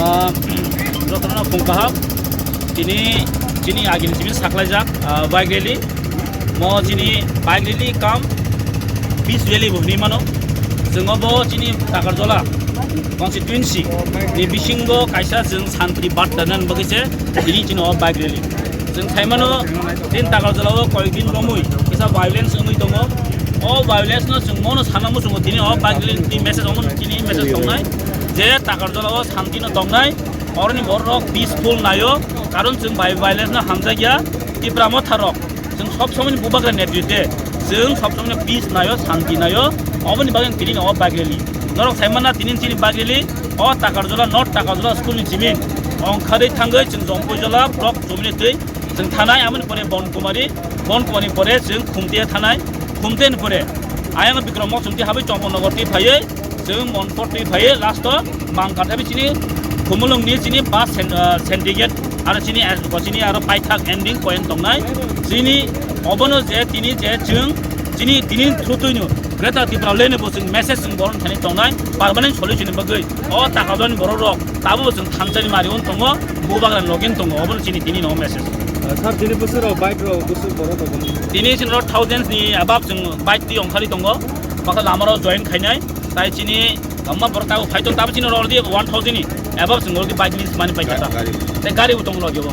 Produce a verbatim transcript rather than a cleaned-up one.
Ah, jotono phung kaham. Tini chini agini simi saklaijak, ah, bike rally. Mo chini bike rally kam peace rally bo hinwi mano. Chwng obo chini Takarjala constituency ni bisingo kaisa chwng santi barta nan bagwi se tini chini o bike rally. Chwng sai mano, tin Takarjala o koyekdin romwi kisa violence wngwi tongo. O violence no chwng mono sana muchungo tini o bike rally ni message omo chini message tongnai je Takarjala o santi no tongnai. Oroni borok peaceful naio, karon chwng bai violence no hamjakya. Tipra motha rok chwng sob somoi ni bubagra netritwe chwng sob somoi no peace naio, santi naio. Oboni bagwi tini no o bike rally. Norok sai mana tini chini bike rally o Takarjala, not Takarjala school ni chimin ongkharwi thangwi chwng Jompuijala block chomini twi chwng thanai, amoni pore Bonkumari, Bonkumari pore chwng Khumte thanai, Khumte ni pore ayang Bikram Mok chwng twi habai Chongpon Nogor twi phaiwi chwng Monpor twi phaiwi last o Mangkar thabi chini Khumulwng ni chini bus sen-, ah, syndicate aro chini as-, chini aro paithak ending point tongnai chini obono je tini je chwng chini tini thutui no Greater Tipraland ni bo chwng message chwng boron thani tongnai permanent solution ni bagwi. O Takarjala ni borok rok tabuk chwng thansani mari on tongo, bubagra login tongo, obono chini tini no message. Sir, tini bwswk rok bike rok bwswk borok rok? Tini chini rok thousands ni above chwng bike twi ongkhari tongo, bakha lama rok join khainai, tai chini amma borok tabuk phai tong tabuk chini rok already one thousand ni above chwng already bike ni mani pai ta. Tei gari bo tongo logi bo.